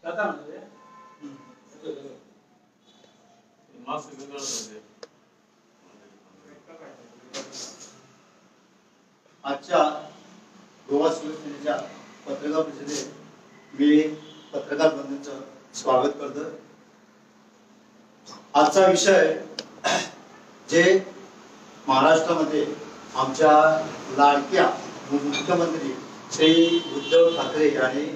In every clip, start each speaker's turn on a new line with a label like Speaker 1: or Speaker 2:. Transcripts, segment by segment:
Speaker 1: आजच्या गोवा शिवसेनेच्या पत्रकार परिषदेत मी पत्रकार बंधूंचं स्वागत करतो। आजचा विषय जे महाराष्ट्रामध्ये आमच्या लाडक्या मुख्यमंत्री श्री उद्धव ठाकरे आणि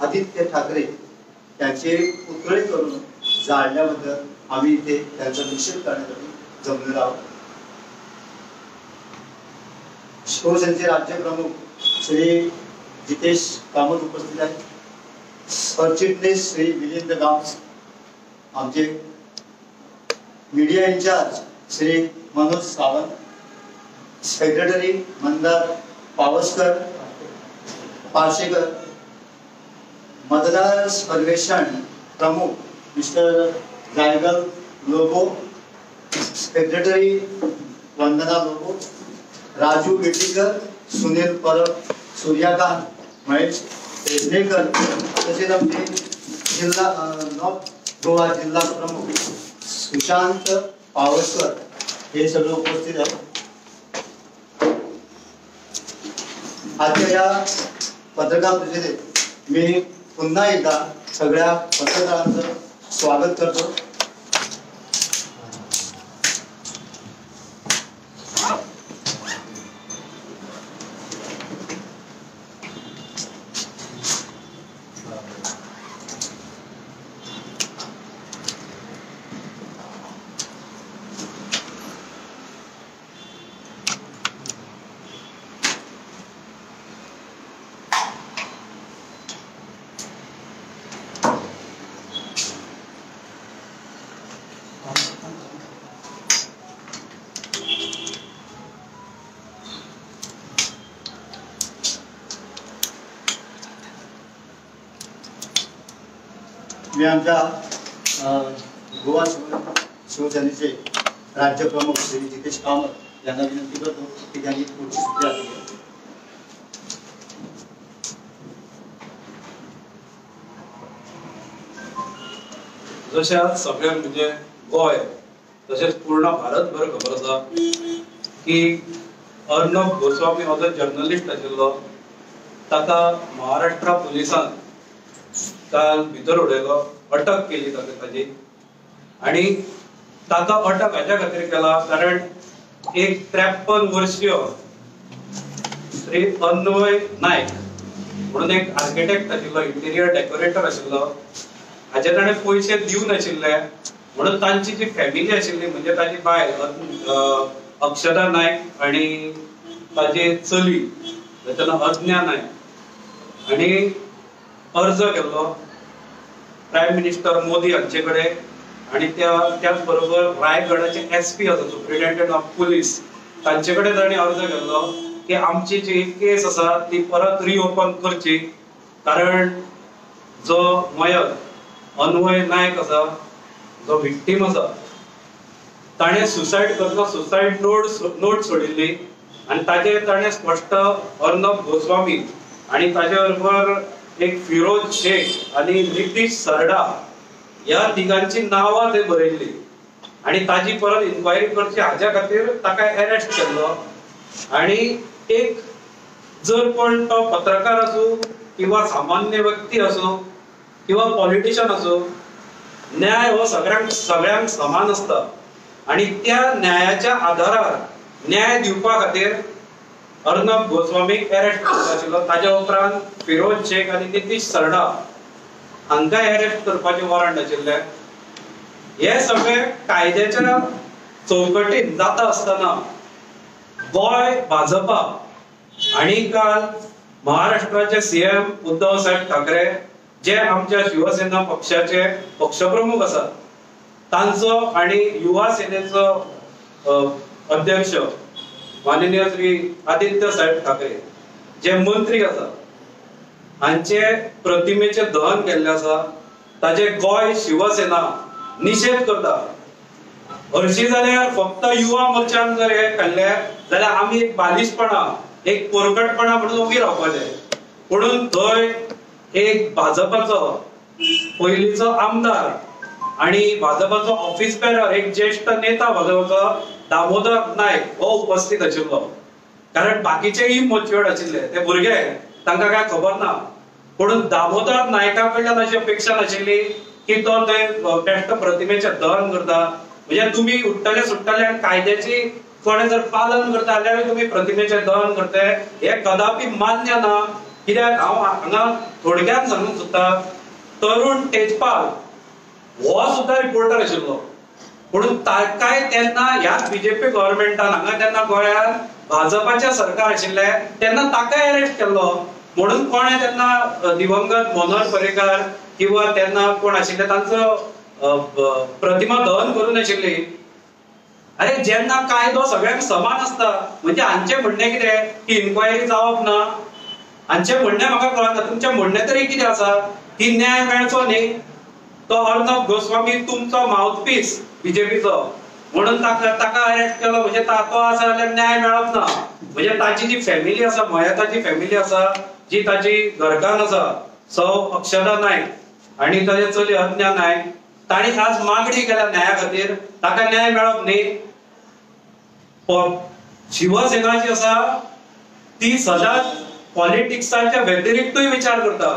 Speaker 1: आदित्य ठाकरे यांचे पुतळे करून जाळल्याबद्दल आम्ही इथे त्यांचा निषेध करण्यासाठी जमलेलो आहोत। शिवसेनेचे राज्यप्रमुख श्री जितेश कामत उपस्थित आहेत, सरचिटणीस श्री मिलिंद गांवस, आमचे media incharge Shri Manoj Sawant, secretary Mandar Pawaskar Parshekar, मतदार सर्वेक्षण प्रमुख mister Jaigal Lobo, secretary Vandana Lobo, Raju Vetikar, Sunil Parab, Suryakant Mahesh Pednekar, तसेच आमचे जिल्हा नॉर्थ गोवा जिल्हा प्रमुख सुशांत पावसकर हे सगळे उपस्थित आहेत। आजच्या या पत्रकार परिषदेत मी पुन्हा एकदा सगळ्या पत्रकारांचं स्वागत करतो। मी आमच्या गोवा शिवसेनेचे राज्यप्रमुख श्री जितेश कामत यांना विनंती करतो की त्यांनी पुढची सूत्रे हाती घ्यावी।
Speaker 2: जशें आज सगळ्यांक म्हणजे गोंय तशेंच पूर्ण भारतभर खबर आसा की अर्णब गोस्वामी हो जो जर्नलिस्ट आशिल्लो ताका महाराष्ट्र पुलिसान काल भितर उडयलो, अटक केली ताका ताजी। आनी ताका अटक हाच्या खातीर केला कारण एक 53 वर्षीय श्री अन्वय नायक म्हणून एक आर्किटेक्ट आशिल्लो, इंटिरियर डेकोरेटर आशिल्लो, हाचे ताणें पयशे दिवनाशिल्ले म्हणून तांची जी फॅमिली आशिल्ली म्हणजे ताजी बायल अक्षता नायक आनी ताजी चली ताचें नांव अज्ञा नायक आनी अर्ज केल्लो प्रायम मिनिस्टर मोदी हांचे कडेन आनी त्याच बरोबर रायगडाचे एस पी आसा सुप्रिटेंडंट ऑफ पुलीस तांचे कडेन तांणी अर्ज केल्लो की आमची जी केस आसा ती परत रिओपन करची, कारण जो मयत अन्वय नायक आसा जो विक्टीम आसा ताणें सुसायड करता सुसायड नोट सोडिल्ली आनी ताचेर ताणें स्पश्ट अर्णब गोस्वामी आनी ताचे बरोबर एक फिरोज शेख आनी नितीश सरडा ह्या तिगांची नांवां थंय बरयल्ली आनी ताजी परत इन्क्वायरी करची हाज्या खातीर ताका अरेस्ट केल्लो। आनी एक जर कोण तो पत्रकार आसूं किंवा सामान्य व्यक्ती आसूं किंवा पॉलिटिशियन आसूं, न्याय हो सगळ्यांक सगळ्यांक समान आसता आनी त्या न्यायाच्या आधारार न्याय दिवपा खातीर अर्णब गोस्वामीक अरेस्ट करचो आशिल्लो। ताज्या उपरांत फिरोज शेख आनी नितीश सरडा हांकां अरेस्ट करपाचें वॉरंट आशिल्लें। हे सगळे कायद्याच्या चौकटीन जाता आसतना गोंय भाजपा आनी काल महाराष्ट्राचे सीएम उद्धव साहेब ठाकरे जे आमच्या शिवसेना पक्षाचे पक्षप्रमुख आसात तांचो आनी युवा सेनेचो अध्यक्ष माननीय श्री आदित्य साहेब ठाकरे जे मंत्री आसात हांचे प्रतिमेचे दहन केल्लें आसा ताजे गोंय शिवसेना निशेध करता। हरशी जाल्यार फक्त युवा मोर्चान जर हे काडले जाल्यार आमी एक बालिशपणा एक पोरकटपणा म्हणून उबी रावपाचें, पुणून थंय एक भाजपाचो पयलींचो आमदार आणि भाजपाचो ऑफिस बेरर, एक ज्येष्ठ नेता भाजपाचो दामोदर नायक हो उपस्थित आशिल्लो. कारण बाकीचेय मच्युअर्ड आशिल्ले ते भुरगे, तांकां काय खबर ना. पूण दामोदर नायका कडल्यान अशी अपेक्षा नाशिल्ली की तो ते बेश्ट प्रतिमेचें दहन करता. म्हणजे तुमी उठ्ठले सुट्टले आनी कायद्याची कोणे जर पालन करता जाल्यार तुमी प्रतिमेचें दहन करते, हें कदापी मान्य ना. कित्याक हांव हांगा थोडक्यान सांगूंक सोदता, तरुण तेजपाल हो सुद्दां रिपोर्टर आशिल्लो, पूण ताकाय तेन्ना ह्याच बीजेपी गव्हर्मेंटान हांगा तेन्ना गोंयांत भाजपाचें सरकार आशिल्लें तेन्ना ताकाय अरेस्ट केल्लो. म्हणून कोणें तेन्ना दिवंगत मनोहर पर्रीकार किंवा तेन्ना कोण आशिल्ले तांचो प्रतिमा दहन करूं नाशिल्ली. अरे जेन्ना कायदो सगळ्यांक समान आसता, म्हणजे हांचें म्हणणें कितें की इन्क्वायरी जावप ना. हांचें म्हणणें म्हाका कळना, तुमचें म्हणणें तरी कितें आसा की न्याय मेळचो न्ही. तो अर्णब गोस्वामी तुमचो माउथपीस बीजेपीचो, म्हणून ताका अरेस्ट केलो. म्हणजे तो आसा जाल्यार न्याय मेळप ना. म्हणजे ताची जी फॅमिली आसा, मयताची फॅमिली आसा, जी ताची घरकान्न आसा सौ अक्षदा नायक आनी ताचे चली अज्ञा नायक, ताणी आज मागणी केल्या न्याया खातीर, ताका न्याय मेळप न्ही. शिवसेना जी आसा ती सदांच पॉलिटिक्साच्या व्यतिरिक्तूय विचार करता.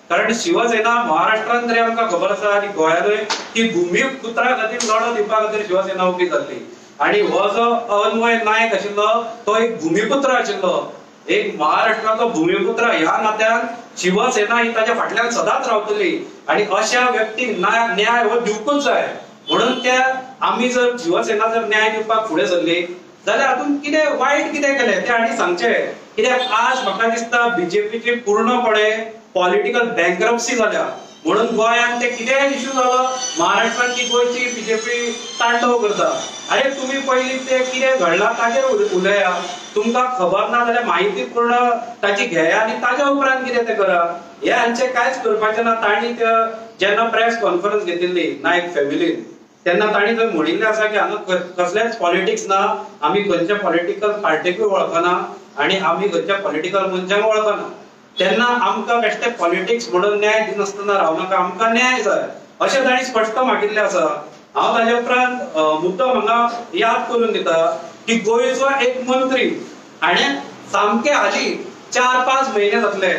Speaker 2: कारण शिवसेना महाराष्ट्रान तरी आमकां खबर आसा आनी गोंयांतूय ती भुमिपुत्रा खातीर लढो दिवपा खातीर शिवसेना उबी जाल्ली. आनी हो जो अन्वय नायक आशिल्लो तो एक भुमिपुत्र आशिल्लो, एक महाराष्ट्राचो भुमिपुत्र ह्या नात्यान शिवसेना ही ताच्या फाटल्यान सदांच रावतली आनी अशा व्यक्तीक न्याय हो दिवकूच जाय. म्हणून त्या आमी जर शिवसेना जर न्याय दिवपाक फुडें सरली जाल्यार हातूंत कितें वायट कितें केलें तें हांणी सांगचें. कित्याक आज म्हाका दिसता बीजेपीची पूर्णपणे पॉलिटिकल बँक्रप्सी जाल्या. म्हणून गोंयांत ते कितेंय इश्यू जालो महाराष्ट्रांत की गोंयची बीजेपी तांडव करता. अरे तुमी पयलीं ते कितें घडलां ताचेर उलया, तुमकां खबर ना जाल्यार म्हायती पूर्ण ताची घेया आनी ताच्या उपरांत कितें तें करा. हें हांचें कांयच करपाचें ना. तांणी जेन्ना प्रेस कॉन्फरन्स घेतिल्ली नायक फॅमिलीन तेन्ना तांणी थंय म्हणिल्लें आसा की हांगा कसलेंच पॉलिटिक्स ना, आमी खंयच्या पॉलिटिकल पार्टीकूय वळखना आनी आमी खंयच्या पॉलिटिकल मनशांक वळखना. तेन्ना आमकां बेश्टे पॉलिटिक्स म्हणून न्याय दिनासतना रावनाका, आमकां न्याय जाय अशें तांणी स्पश्ट मागिल्लें आसा. हांव ताजे उपरांत मुद्दो हांगा याद करून दिता की गोंयचो एक मंत्री हाणें सामके हालीं 4-5 म्हयने जातले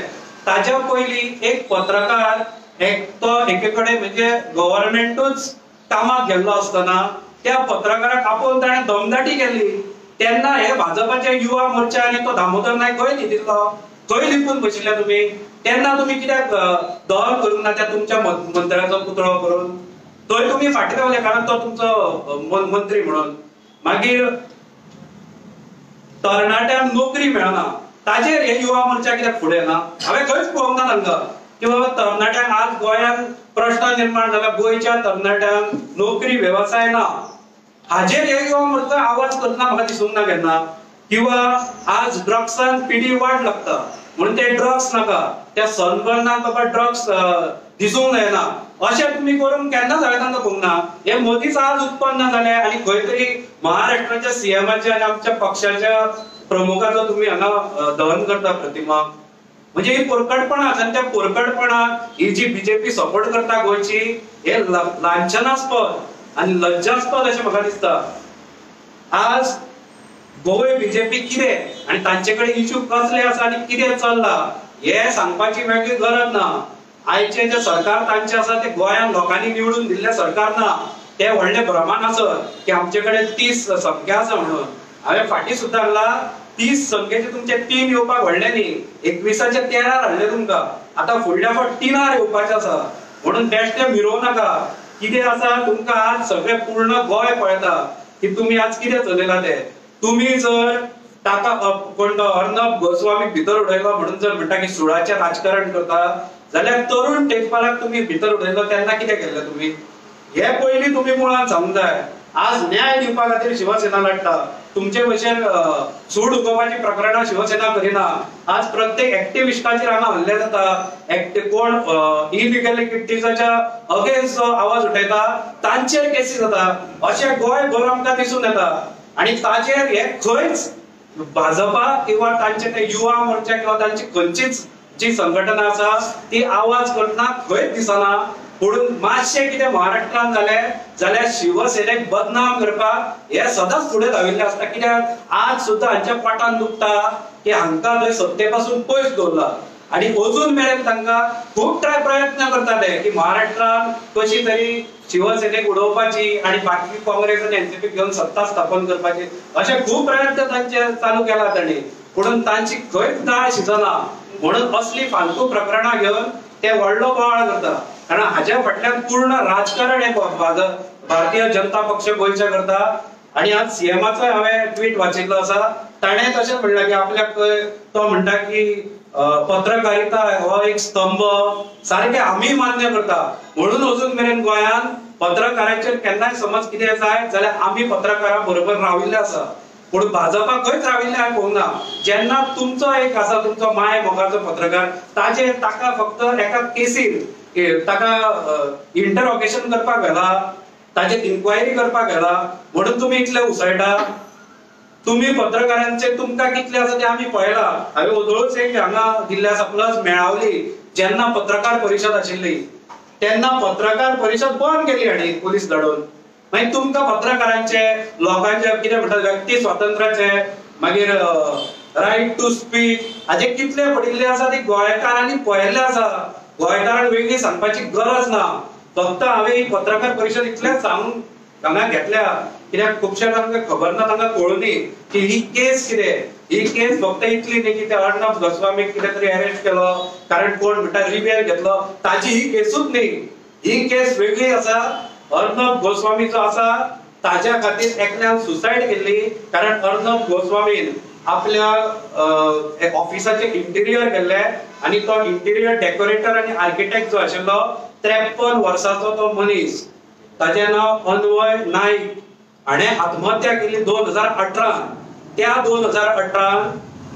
Speaker 2: ताज्या पयलीं एक पत्रकार एक तो एके कडेन म्हणजे गव्हर्मेंटूच कामाक गेल्लो आसतना त्या पत्रकाराक आपोवन ताणें दमदाटी केली. तेन्ना हे भाजपाचे युवा मोर्चा आनी तो दामोदर नायक खंय न्हिदिल्लो, खंय लिपून बशिल्ले तुमी? तेन्ना तुमी कित्याक दहन करूंक ना त्या तुमच्या मंत्र्याचो पुतळो करून? थंय तुमी फाटीं रावले कारण तो तुमचो मंत्री म्हणून. मागीर तरणाट्यांक नोकरी मेळना ताजेर हे युवा मोर्चा कित्याक फुडें ना? हांवें खंयच पळोवंक ना तांकां की बाबा तरणाट्यांक आज गोंयांत प्रश्न निर्माण जाला, गोंयच्या तरणाट्यांक नोकरी वेवसाय ना, हाजेर हे युवा मोर्चा आवाज करतना म्हाका दिसूंक ना केन्ना. किंवा आज ड्रग्सान पिढी वाट लागता म्हणून ते ड्रग्स नाका, त्या सनबर्नाक बाबा ड्रग्स दिसूंक जायना अशें तुमी करून केन्नाच हांवें तांकां पळोवंक ना. हे मदींच आज उत्पन्न जालें आनी खंय तरी महाराष्ट्राच्या सीएमाच्या आनी आमच्या पक्षाच्या प्रमुखाचो तुमी हांगा दहन करता प्रतिमा. म्हणजे ही पोरकटपणा आसा आनी त्या पोरकटपणाक ही जी बीजेपी सपोर्ट करता गोंयची, हे लांछनास्पद आनी लज्जास्पद अशें म्हाका दिसता. आज गोंय बीजेपी कितें आनी तांचे कडेन इश्यू कसले आसा आनी कितें चल्ला हें सांगपाची वेगळी गरज ना. आयचें जें सरकार तांचें आसा तें गोंयांत लोकांनी निवडून दिल्लें सरकार ना. ते व्हडले भ्रमान आसत की आमचे कडेन 30 संख्या आसा म्हणून. हांवें फाटीं सुद्दां सांगलां 30 संख्येचे तुमचे 3 येवपाक व्हडले न्ही, 21चे 13 हाडले तुमकां, आतां फुडल्या फावट 3 येवपाचें आसा. म्हणून बेश्टें मिरोवं नाका. कितें आसा तुमकां आज सगळें पूर्ण गोंय पळयता की तुमी आज कितें चलयलां तें. तुमी जर ताका कोण तो अर्णब गोस्वामीक भितर उडयलो म्हणून जर म्हणटा की सुडाचें राजकारण करता जाल्यार तरुण तेजपालाक तुमी भितर उडयलो तेन्ना कितें केल्लें तुमी? हे पयलीं तुमी मुळांत सांगूंक जाय. आज न्याय दिवपा खातीर शिवसेना लढटा, तुमचे भशेन सूड उगोवपाची प्रकरणां शिवसेना करिना. आज प्रत्येक एक्टिविस्टाचेर हांगा हल्ले जाता, कोण इलिगलिटीजाच्या अगेन्स्ट आवाज उठयता तांचेर केसी जाता, अशें गोंयभर आमकां दिसून येता. आनी ताचेर हे खंयच भाजपा किंवा तांचे ते युवा मोर्चा किंवा तांची खंयचीच जी संघटना आसा ती आवाज करतना खंयच दिसना. पूण मातशें कितें महाराष्ट्रान जालें जाल्यार शिवसेनेक बदनाम करपाक हे सदांच फुडें धाविल्ले आसता. कित्याक आज सुद्दां हांच्या पोटान दुखता की हांकां थंय सत्ते पासून पयस दवरला आनी अजून मेरेन तांकां खूब प्रयत्न करता ते की महाराष्ट्रान कशी तरी शिवसेनेक उडोवपाची आनी बाकी काँग्रेस आनी एनसीपी घेवन सत्ता स्थापन करपाची, अशे खूब प्रयत्न तांचे चालू केला तांणी. पूण तांची खंयच दाळ शिजना म्हणून असली फालतू प्रकरणां घेवन ते व्हडलो बोवाळ करता. कारण हाज्या फाटल्यान पूर्ण राजकारण हे भारतीय जनता पक्ष गोंयचे करता. आनी आज सीएमाचो हांवें ट्वीट वाचिल्लो आसा, ताणें तशें म्हणलां की आपल्याक तो म्हणटा की पत्रकारिता हो एक स्तंभ सारकें आमी मान्य करता, म्हणून अजून मेरेन गोंयांत पत्रकारांचेर केन्नाय समज कितें जाय जाल्यार आमी पत्रकारां बरोबर राविल्ले आसा. पूण भाजपा खंयच राविल्ले हांवें पळोवंक ना. जेन्ना तुमचो एक आसा तुमचो माय मोगाचो पत्रकार ताजेर ताका फक्त एका केसीर ताका इंटरोगेशन करपाक व्हेला, ताजेर इन्क्वायरी करपाक व्हेला, म्हणून तुमी इतले उसळटा. तुमी पत्रकारांचे तुमकां कितले आसा ते आमी पळयला. हांवें ओदोळूच एक हांगा दिल्ले आसा प्लस मेळावली जेन्ना पत्रकार परिशद आशिल्ली तेन्ना पत्रकार परिशद बंद केली हांणी पुलीस धाडून. मागीर तुमकां पत्रकारांचे लोकांचे कितें म्हणटात व्यक्ती स्वातंत्र्याचे मागीर रायट टू स्पीच हाजे कितले पडिल्ले आसा ते गोंयकारांनी पळयल्ले आसा. गोंयकारांक वेगळी सांगपाची गरज ना. फक्त हांवें ही पत्रकार परिशद इतलेंच सांगून हांगा घेतल्या कित्याक खुबश्या तांकां खबर ना, तांकां कळूनी की ही केस कितें. ही केस फक्त इतली न्ही की ते अर्णब गोस्वामीक कितें तरी अरेस्ट केलो कारण कोण म्हणटा रिबेल घेतलो, ताजी ही केसूच न्ही. ही केस वेगळी आसा. अर्णब गोस्वामी जो आसा ताज्या खातीर एकल्यान सुसायड केल्ली कारण अर्णब गोस्वामीन आपल्या ऑफिसाचे इंटिरियर केल्ले आनी तो इंटिरियर डेकोरेटर आनी आर्किटेक्ट जो आशिल्लो 53 वर्साचो तो मनीस, ताजें नांव अन्वय नाईक, हाणें आत्महत्या केली 2018. त्या 2018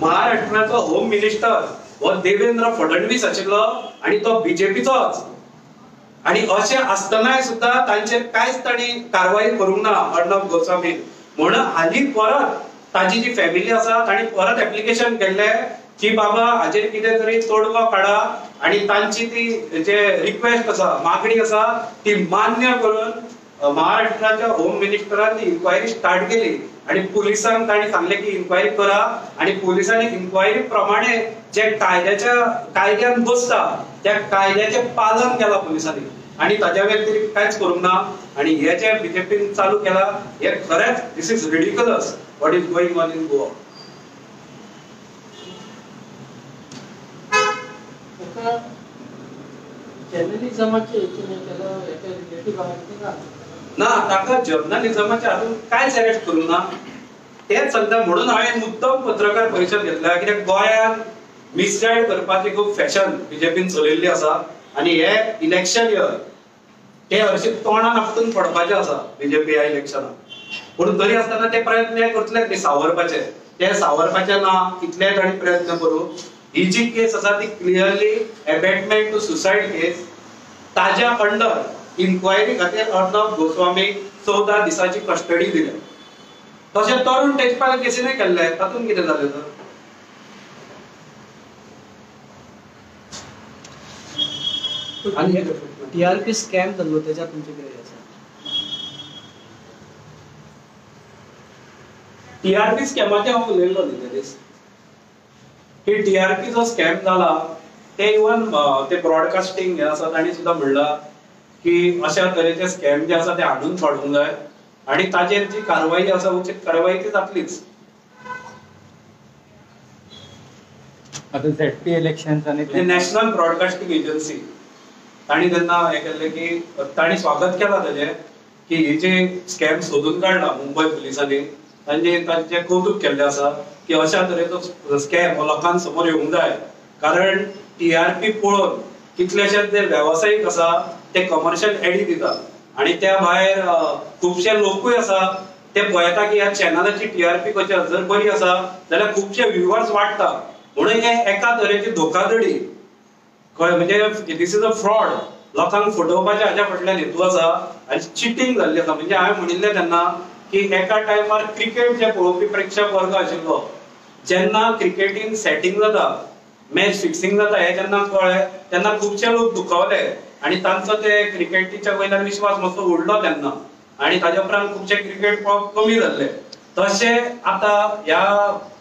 Speaker 2: महाराष्ट्राचो होम मिनिस्टर हो देवेंद्र फडणवीस आशिल्लो आनी तो बीजेपीचोच. आनी अशें आसतनाय सुद्दां तांचेर कांयच तांणी कारवाई करूंक ना अर्णब गोस्वामीन. म्हणून हालीं परत ताजी जी फॅमिली आसा तांणी परत एप्लिकेशन केल्लें की बाबा हाजेर कितें तरी तोडगो काडा आनी तांची ती जे रिक्वेस्ट आसा मागणी आसा ती मान्य करून महाराष्ट्राच्या होम मिनिस्टरान ती इन्क्वायरी स्टार्ट केली आनी पुलिसांक तांणी सांगलें की इन्क्वायरी करा आनी पुलिसांनी इन्क्वायरी प्रमाणे जे कायद्याच्या कायद्यान बसता त्या कायद्याचें पालन केलां पुलिसांनी आनी ताज्या व्यतिरिक्त कांयच करूंक ना. आनी हे जे बीजेपीन चालू केलां हे खरेंच this is ridiculous what is going on in Goa. ना ताका जर्नलिझमाचे अजून कांयच अरेस्ट करूंक ना तेच सांगता. म्हणून हांवें मुद्दम पत्रकार परिशद घेतल्या कित्याक गोंयांत मिसगायड करपाची खूब फॅशन बीजेपीन चलयल्ली आसा आनी हे इलेक्शन इयर ते हरशीं तोंडान आपटून पडपाचें आसा बीजेपी ह्या इलेक्शनाक. पूण तरी आसतना ते प्रयत्न करतले न्ही सावरपाचे, ते सावरपाचे ना कितले तांणी प्रयत्न करूं. ही जी केस आसा ती clearly abetment to suicide case, ताज्या अंडर इन्क्वायरी खातीर अर्णब गोस्वामीक 14 दिसांची कस्टडी दिल्या. तशें तरुण तेजपाल केसीनूय केल्लें, तातूंत कितें जालें तर?
Speaker 3: टीआरपी स्कॅम जाल्लो तेज्या तुमचें कितें आसा?
Speaker 2: टीआरपी स्कॅमाचें हांव उलयल्लो न्ही ते दीस की टीआरपी जो स्कॅम जाला ते इवन ते ब्रॉडकास्टींग हें आसा तांणी सुद्दां म्हणलां की अशा तरेचे स्कॅम जे आसा ते हाडून सोडूंक जाय आनी ताजेर जी कारवाई आसा उचीत कारवाई ती जातलीच.
Speaker 4: आतां झेडपी इलेक्शन आनी
Speaker 2: नॅशनल ब्रॉडकास्टींग एजन्सी तांणी तेन्ना हें केल्लें की तांणी स्वागत केलां ताजें की ही जे स्कॅम सोदून काडला मुंबय पुलिसांनी तांचे तांचें कौतूक केल्लें आसा की अशा तरेचो स्कॅम हो लोकां समोर येवंक जाय. कारण टीआरपी पळोवन कितलेशे जे वेवसायीक आसा ते कमर्शियल एडी दितात आनी त्या भायर खुबशे लोकूय आसा ते पळयता की ह्या चॅनलाची टीआरपी कशी जर बरी आसा जाल्यार खुबशे व्युवर्स वाडटा. म्हणून हे एका तरेची धोकाधडी कळ्ळें म्हणजे this is a fraud, लोकांक फटोवपाचे हाज्या फाटल्यान हेतू आसा आनी चिटींग जाल्ली आसा. म्हणजे हांवें म्हणिल्लें तेन्ना की एका टायमार क्रिकेट जे पळोवपी प्रेक्षक वर्ग आशिल्लो जेन्ना क्रिकेटीन सेटींग जाता मॅच फिक्सिंग जाता हे जेन्ना कळ्ळें तेन्ना खुबशे लोक दुखवले आनी तांचो ते क्रिकेटीच्या वयल्यान विश्वास मातसो उडलो तेन्ना आनी ताज्या उपरांत खुबशे क्रिकेट पळोवप कमी जाल्ले. तशें आतां ह्या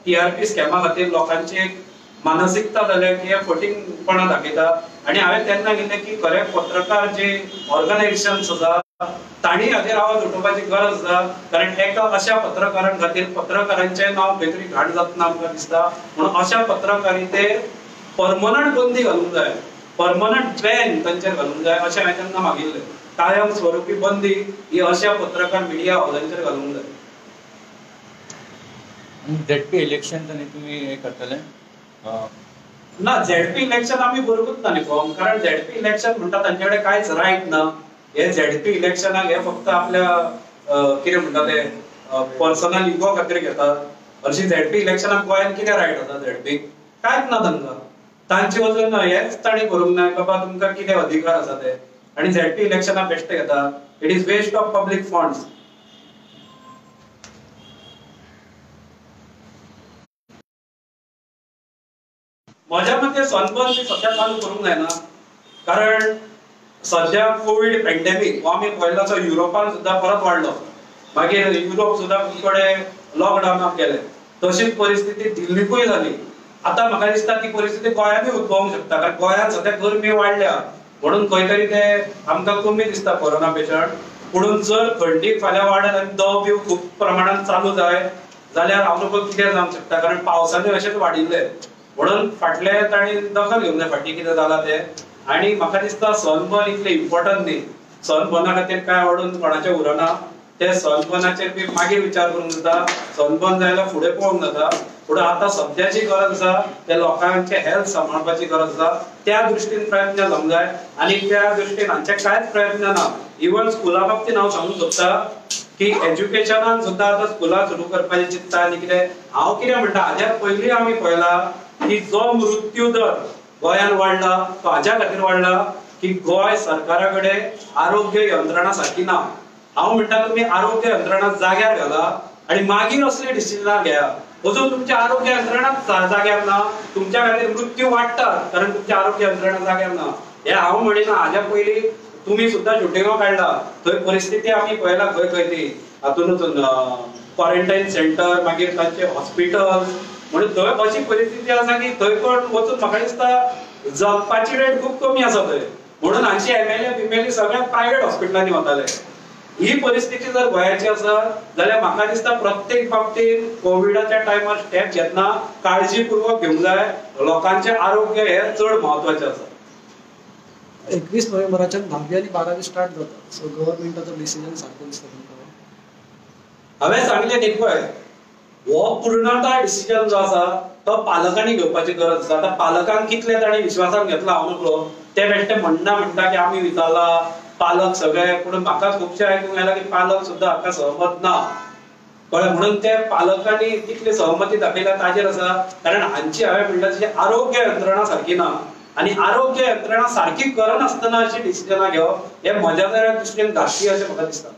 Speaker 2: टीआरपी स्कॅमा खातीर लोकांची एक मानसिकता जाल्या की हे फटींगपणा दाखयता. आनी हांवें तेन्ना कितें की खरें पत्रकार जे ऑर्गनायझेशन्स आसा तांणी हाजेर आवाज उठोवपाची गरज आसा, कारण एका अशा पत्रकारां खातीर पत्रकारांचें नांव खंय तरी घाण जातना आमकां दिसता. म्हणून अशा पत्रकारितेर परमनंट बंदी घालूंक जाय, परमनंट बॅन तांचेर घालूंक जाय अशें हांवें तेन्ना मागिल्लें. कायम स्वरुपी बंदी ही अशा पत्रकार मिडिया हावजांचेर घालूंक जाय.
Speaker 4: झेडपी इलेक्शन आनी तुमी हें करतले
Speaker 2: ना? झेडपी इलेक्शन आमी बरोबरूच ना न्ही फॉर्म, कारण झेडपी इलेक्शन म्हणटा तांचे कडेन कांयच रायट ना. हे झेडपी इलेक्शनाक हे फक्त आपल्या कितें म्हणटा ते पर्सनल इगो खातीर घेतात. हरशीं झेडपी इलेक्शनाक गोंयांत कितें रायट आसा? झेडपी कांयच ना तांकां, तांचे वचून हेच तांणी करूंक ना बाबा तुमकां कितें अधिकार आसा ते. आनी झेडपी इलेक्शनाक बेश्टे घेता. It is waste of public funds. म्हज्या मते सनबर्न बी सद्या चालू करूंक जायना, कारण सद्या कोवीड पेंडेमीक हो आमी पळयलो तो युरोपान सुद्दां परत वाडलो, मागीर युरोप सुद्दां खूब कडेन लॉकडावनाक गेले. तशीच परिस्थिती दिल्लीकूय जाली. आतां म्हाका दिसता ती परिस्थिती गोंयांतूय उद्भवूंक शकता, कारण गोंयांत सद्या गरमी वाडल्या म्हणून खंय तरी ते आमकां कमी दिसता कोरोना पेशंट. पूण जर थंडी फाल्यां वाडत आनी दव बी खूब प्रमाणान चालू जाय जाल्यार हांव नको कितें जावंक शकता, कारण पावसानूय अशेंच वाडिल्लें. म्हणून फाटले तांणी दखल घेवंक जाय फाटीं कितें जालां तें. आनी म्हाका दिसता सनबर्न इतलें इम्पॉर्टंट न्ही, सनबर्ना खातीर कांय ओडून कोणाचें उरना. ते सनबर्नाचेर बी मागीर विचार करूंक जाता, सनबर्न जाय जाल्यार फुडें पळोवंक जाता. पूण आतां सद्याची गरज आसा ते लोकांचे हेल्थ सांबाळपाची गरज आसा, त्या दृश्टीन प्रयत्न जावंक जाय. आनी त्या दृश्टीन हांचे कांयच प्रयत्न ना. इवन स्कुला बाबतीन हांव सांगूंक सोदता की एज्युकेशनान सुद्दां आतां स्कुलां सुरू करपाचें चिंतता आनी कितें. हांव कितें म्हणटा, हाज्या पयलीं आमी पळयला की जो मृत्यू दर गोंयांत वाडला तो हाज्या खातीर वाडला की गोंय सरकारा कडेन आरोग्य यंत्रणा सारकी ना. हांव म्हणटा तुमी आरोग्य यंत्रणा जाग्यार घाला आनी मागीर असली डिसिजनां घेया. अजून तुमच्या आरोग्य यंत्रणा जाग्यार ना, तुमच्या खातीर मृत्यू वाडटात कारण तुमच्या आरोग्य यंत्रणा जाग्यार ना. हें हांव म्हणिना, हाज्या पयलीं तुमी सुद्दां शुटिंगां काडला, थंय परिस्थिती आमी पळयला खंय खंय ती, हातूनच क्वॉरंटायन सेंटर, मागीर तांचे हॉस्पिटल, म्हणून थंय अशी परिस्थिती आसा की थंय कोण वचून म्हाका दिसता जगपाची रेट खूब कमी आसा थंय. म्हणून हांची एमएलए बिमेले सगळ्या प्रायवेट हॉस्पिटलांनी वताले. ही परिस्थिती जर गोंयाची आसा जाल्यार म्हाका दिसता प्रत्येक बाबतीन कोविडाच्या टायमार स्टेप घेतना काळजीपूर्वक घेवंक जाय. लोकांचें आरोग्य हें चड म्हत्वाचें आसा.
Speaker 3: 21 नोव्हेंबराच्यान 10वी आनी 12वी स्टार्ट जाता, सो गव्हर्मेंटाचो डिसिजन सारको दिसता तुमकां?
Speaker 2: हांवें सांगलें न्ही पळय, हो पूर्णता डिसिजन जो आसा तो पालकांनी घेवपाची गरज आसा. आतां पालकांक कितले तांणी विश्वासान घेतला हांव नकळो, ते बेश्टे म्हणना म्हणटा की आमी विचारला पालक सगळे, पूण म्हाका खुबशें आयकूंक आयलां की पालक सुद्दां हाका सहमत ना. कळ्ळें? म्हणून ते पालकांनी कितली सहमती दाखयल्या ताजेर आसा, कारण हांची हांवें म्हणटा तशी आरोग्य यंत्रणा सारकी ना आनी आरोग्य यंत्रणा सारकी करनासतना अशी डिसिजनां घेवप हें म्हज्या दृश्टीन घातकी अशें म्हाका दिसता.